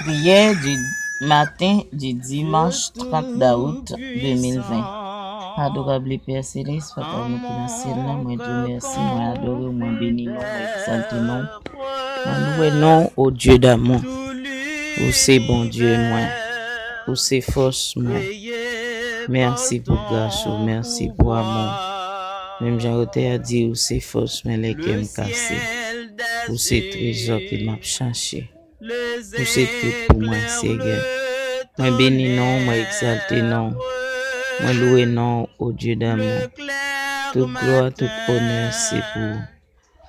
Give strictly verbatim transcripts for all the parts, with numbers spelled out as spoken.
Priyè di maten di dimanch trant dawout de mil ven. Adorable Père Céleste, Papa nou ki nan syèl la, mwen di w mèsi, mwen adore w, mwen beni non w, mwen egzalte non w, mwen louwe non w, o Dye damou. Ou se Bondye mwen, ou se fòs mwen. Mèsi pou gras ou, mèsi pou amou w. Menm jan otè a di, ou se fòs mwen lè kè m kase. Ou se trezò ke m ap chache. Ou se tout pou mwen, Senyè. Mwen beni non w, mwen egzalte non w. Mwen louwe non w, o Dye damou. Tout glwa, tout onè se pou ou.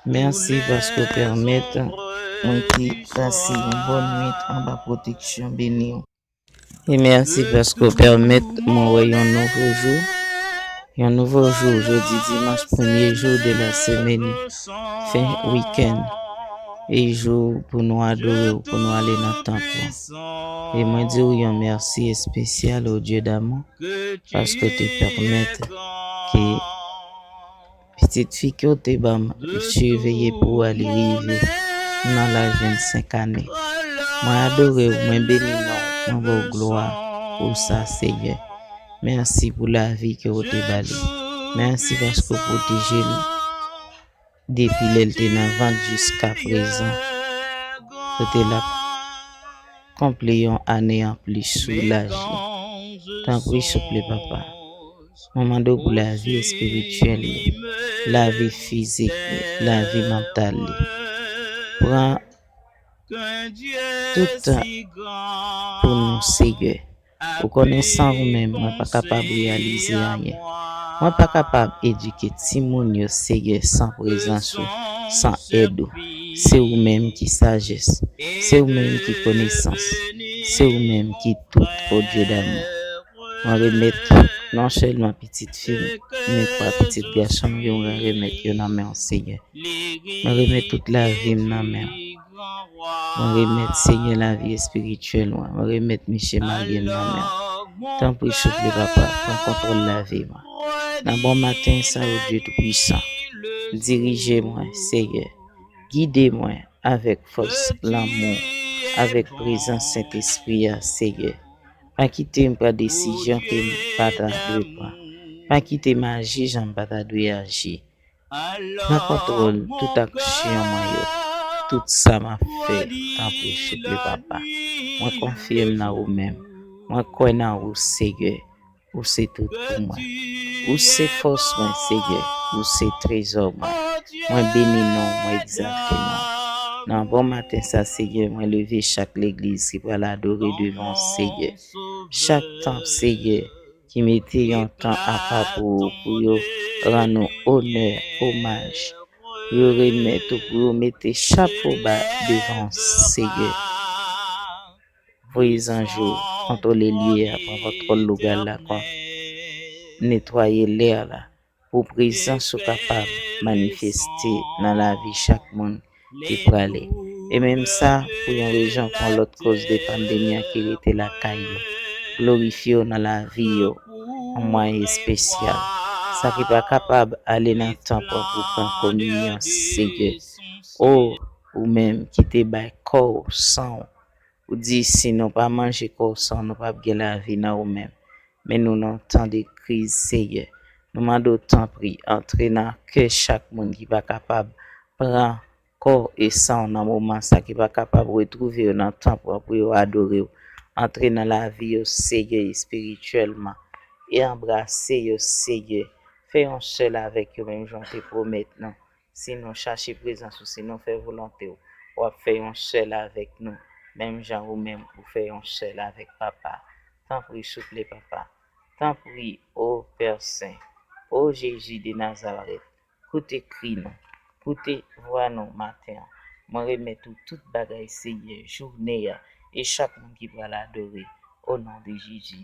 Mèsi paske w pèmèt mwen te pase yon bòn nwit anba pwoteksyon beni w. E mèsi paske w pèmèt mwen wè yon nouvo jou. Yon nouvo jou, jodi dimanch, premye jou de la semèn, fen wikenn. E jou pou nou adore w, pou nou ale nan tanp ou. E mwen di w yon mèsi espesyal, o Dye damou, paske w te pèmèt ke pitit fi ke w te ban m, li siveye pou w a, li rive nan laj vennsenk ane. Mwen adore w, mwen beni non w, mwen ba w glwa pou sa, Senyè. Mèsi pou lavi ke w te ba li. Mèsi paske w pwoteje l depi lè l te nan vant jiska prezan. Kote l ap konple yon ane anplis sou laj li. Tanpri, souple, Papa. Mwen mande w pou lavi espirityèl li, lavi fizik li, lavi mantal li. Pran tout tan pou nou, Senyè. Ou konnen san ou menm, mwen pa kapab reyalize anyen. Mwen pa kapab edike timoun yo, Senyè, san prezans ou, san èd ou. Se ou menm ki sajès, se ou menm ki konesans, se ou menm ki tout, o Dye damou. Mwen remèt non sèlman pitit fi m, men twa pitit gason m yo, mwen remèt yo nan men w, Senyè. Mwen remèt tout lavi m nan men w. Mwen remèt, Senyè, lavi espirityèl mwen. Mwen remèt misye marye m nan men w. Tanpri, souple, Papa, pran kontwòl lavi mwen. Nan bon maten sa, o Dye Toupwisan, dirije mwen, Senyè. Gide mwen avèk fòs lanmou, avèk prezans Sentespri a, Senyè. Pa kite m pran desizyon ke m pa ta dwe pran. Pa kite m aji jan m pa ta dwe aji. Pran kontwòl tout aksyon mwen yo, tout sa m ap fè, tanpri, souple, Papa. Mwen konfye m nan ou menm. Mwen kwè nan ou, Senyè. Ou se tout pou mwen. Ou se fòs mwen, Senyè. Ou se trezò mwen. Mwen beni non w, mwen egzalte non w. Nan bon maten sa, Senyè, mwen leve chak legliz ki pral adore devan w, Senyè. Chak tanp, Senyè, ki mete yon tan apa pou ou, pou yo rann ou onè, omaj. Yo remèt ou, pou yo mete chapo ba devan w, Senyè. Voye zanj ou, kontwole lye a, pran kontwòl logal la, kon netwaye lè a la, pou prezans ou kapab manifeste nan lavi chak moun ki prale. E menm sa, pou yon rezon, pou yon lòt koz de pandemi an ki rete lakay yo, glorifye w nan lavi yo, yon mwayen espesyal. Sa ki pa kapab ale nan tanp ou pou pran kominyon, Senyè. O, ou menm ki te bay kò w, san w, ou di, si nou pa manje kò w, san w, nou p ap gen lavi nan ou menm. Men nou nan tan de kriz, Senyè. Nou mande w, tanpri, antre nan kè chak moun ki pa kapab pran kò e san w nan moman sa, ki pa kapab retwouve yo nan tanp ou an pou yo adore w. Antre nan lavi yo, Senyè, espirityèlman, e anbrase yo, Senyè. Fè yon sèl avèk yo, menm jan w te pwomèt nou. Si nou chache prezans ou, si nou fè volonte w, w ap fè yon sèl avèk nou, menm jan ou menm ou fè yon sèl avèk Papa. Tanpri, souple, Papa. Tanpri, o Pè Sen, o Jezi de Nazarèt, koute kri nou, koute vwa nou maten an. Mwen remèt ou tout bagay, Senyè, jounen an, e chak moun ki pral adore, o non de Jezi.